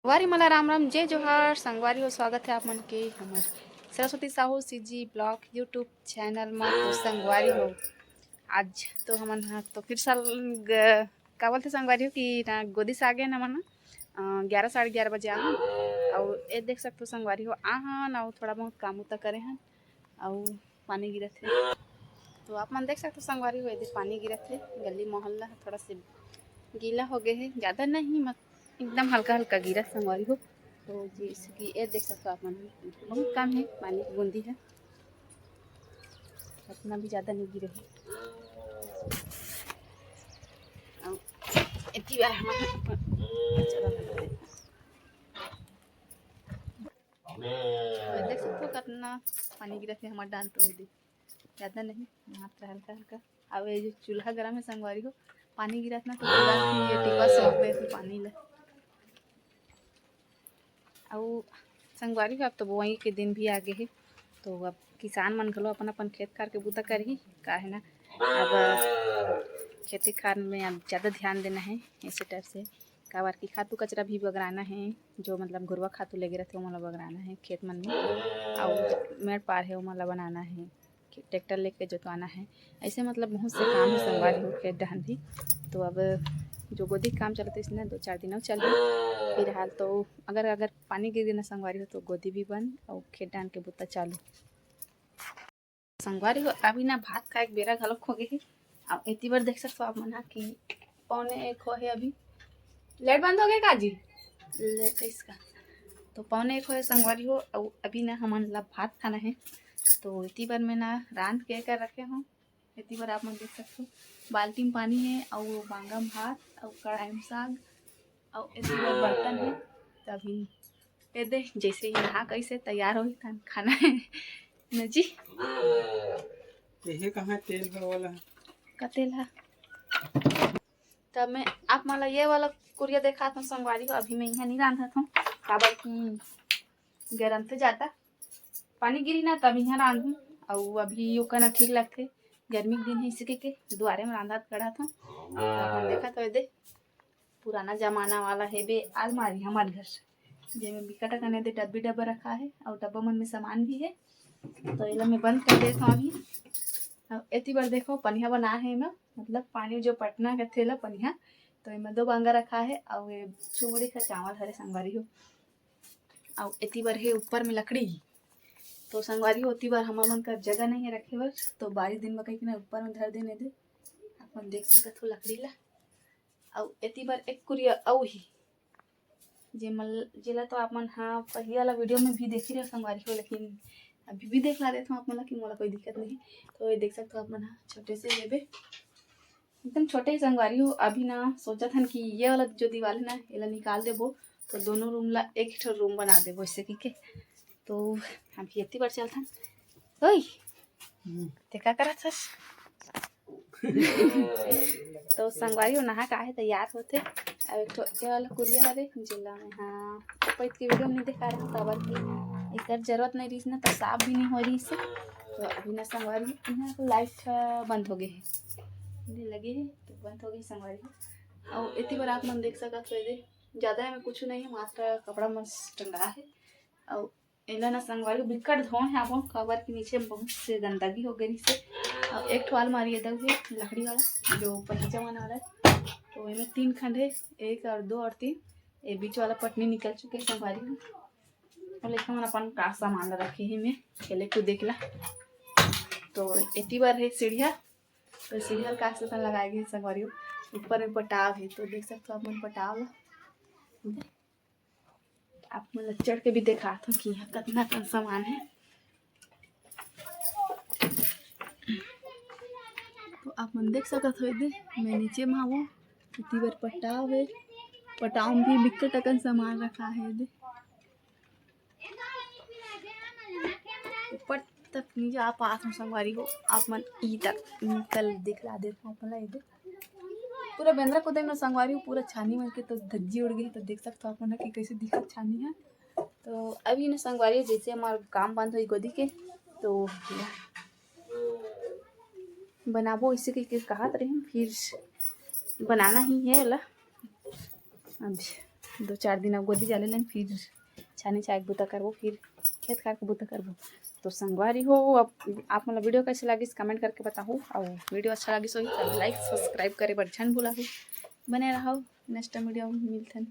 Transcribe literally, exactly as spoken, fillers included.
संगवारी मन ला राम राम, जय जोहार। संगवारी हो, स्वागत है आप मन के हमर Saraswati Sahu CG vlog YouTube channel में। तो संगवारी हो, आज तो हमन ह तो फिर साल ग-, का बोलथे संगवारी हो कि ना गोदी से आ गए ना मन, अ, ग्यारह, साढ़े ग्यारह बजे आहन। अउ ए देख सकथो संगवारी हो, आहन अउ थोड़ा बहुत काम उता करे हन अउ पानी गिरत हे। तो आप मन देख सकथो संगवारी हो, एदे पानी गिरत हे, गली मोहल्ला थोड़ा से गीला हो गए हे, ज़्यादा नहीं, मत एकदम हल्का हल्का गिरत संगवारी हो। तो जैसे कि ये देख सकथो आप मन, बहुत कम है पानी की बूंदी है, इतना भी ज़्यादा नहीं गिरे है। अउ एती बार हमन अपन कचरा ला देख सकथो कितना पानी गिरत है हमर डांड तो एदे। ज़्यादा नहीं, मात्र हल्का हल्का। अब ये जो चूल्हा गरम है संगवारी हो, पानी गिरत ना तो पूरा ये टिब्बा सोख देथे पानी ला। अउ संगवारी हो, अब तो बोआई के दिन भी आ गए हे, तो अब किसान मन घलो अपन अपन खेत खार के बूता करही, का है ना, अब खेती खार में अब ज़्यादा ध्यान देना है इसी डर से, काबर कि खातू कचरा भी बगराना है, जो मतलब घुरवा खातू लेगे रहथे ओमन ला बगराना है खेत मन में, अउ मेड़ पार है ओमन ला बनाना है, ट्रैक्टर लेके जोतवाना है। ऐसे मतलब बहुत से काम है संगवारी हो खेत डहन भी। तो अब जो गोदी के काम चलत इसने दो चार दिन अउ चलही। फिलहाल तो अगर अगर पानी गिर गे ना संगवारी हो तो गोदी भी बंद अउ खेत डहन के बुता चालू। संगवारी हो अभी ना भात खाए के बेरा घलोक हो गए हे। अब एती बर देख सकथो आप मन हा कि पौने एक हो हे अभी। लाइट बंद हो गए का जी? लेट इसका तो पौने एक हो हे संगवारी हो। अउ अभी ना हमन ला भात खाना है तो एती बर मैं ना रांध के कर रखे हूँ। एती बर आप मन देख सकथो बाल्टी में पानी है अउ बांगा में भात अउ कढ़ाई में साग अउ एती बर बर्तन है। तभी एदे जैसे ही नहा कैसे तैयार होही तहन खाना है न जी। ये कहाँ तेल भरवाला है? का तेल है? तब मैं आप मन ला ये वाला कुरिया देखात हूँ संगवारी हो। अभी मैं यहाँ नहीं रांधत हूँ काबर कि गरम थे जाता पानी गिरी ना तब यहाँ रांधूँ। अउ अभी ओकर ना ठीक लगथे गर्मी के दिन है इसी के, के दुआरे में रांधत कढ़त हूँ। अपन देखत हो एदे पुराना जमाना वाला है बे अलमारी हमारे घर से, जेमे बिकट अकन एदे डब्बी डब्बा रखा है अउ डब्बा मन में सामान भी है। तो एला मैं बंद कर देत हूँ अभी। अउ एती बर देखो पनिया बना है एमा, मतलब पानी जो पटना के थेला पनिया। तो एमा दो बांगा रखा है अउ ये चुंगड़ी का चावल हरे संगवारी हो। अउ एती बर हे ऊपर में लकड़ी, तो संगवारी हो ओती बर हमर मन कर जगह नहीं है रखे बर, तो बारिश दिन में कहीं ना ऊपर में धर देने दे। अपन देख सकत हो लकड़ी ला। अउ एती बर एक कुरिया अउ ही जेमल जेला तो आप मन हा पहिली वाला वीडियो में भी देखी रहे संगवारी हो, लेकिन अभी भी देख ला देत हूँ आप मन ला कि मोला कोई दिक्कत नहीं। तो ये देख सकते हो आप मन हा छोटे से लेबे एकदम छोटे ही संगवारी हो। अभी ना सोचत हन कि ये वाला जो दीवाल है ना एला निकाल देबो तो दोनों रूम ला एक ठो रूम बना देबो ऐसे की के। तो अभी एती बर चलथन। ओए हम्म। ते का करत हस? तो संगवारी हो नहा के आहे तैयार होथे। अब एक ठो ये वाला कुरिया हवे जेला मैं हा पैत के वीडियो में नहीं दिखा रहा काबर कि एकर जरूरत नहीं रहीस ना तो साफ भी नहीं हो रहीस। तो अभी ना संगवारी यहाँ तो लाइट बंद हो गए है, नहीं लगे है तो बंद हो गई संगवारी। और एती बर आप मन देख सकत हो एदे ज़्यादा एमे कुछ नहीं है, मात्र कपड़ा मस टंगा है। और एला ना संगवारी बिकट धोए हे आपन काबर के नीचे में बहुत से गंदगी हो गई से। और एक ठो अलमारी एदे हुए लकड़ी वाला जो पहिली जमाना वाला है, तो एमे तीन खंड है, एक और दो और तीन। ये बीच वाला पटनी निकल चुके हैं संगवारी में। और लेकिन हमन अपन का सामान ला रखे ही में खेले कूदे के ला। तो एती बर है सीढ़िया, तो सीढ़िया का से लगाए गए संगवारी। ऊपर में पटाव है तो देख सकते हो आप मन पटाव ला। आप मन ला चढ़ के भी देखात हूँ कि यहाँ कतना कन सामान है। तो आप मन देख सकत हो एदे मैं नीचे में हवो, एती बर पटाव है, पटाव में भी बिकट अकन सामान रखा है एदे। ऊपर तक नहीं जा पात हूँ संगवारी हो, आप मन ई तक निकल दिखला देत हूँ आप मन ला एदे। पूरा बेंदरा कुदे में संगवारी हो, पूरा छानी मन के तो धज्जी उड़ गई, तो देख सकते हो आप मन कि कैसे दिखत छानी है। तो अभी ना संगवारी जैसे हमार काम बंद होई गोदी के, तो बनाबो इसे के, के कहत रही, फिर बनाना ही है ला। अब दो चार दिन अब गोदी जाले लेन, फिर छानी छाए के बूता करबो, फिर खेत खार के बूता करबो। तो संगवारी हो, अब आप मन ला video कैसे लागिस comment करके बताहू, और video अच्छा लागिस होही तो like subscribe करे बर झन भुलाहू। बने रहू, next time video में मिलथन।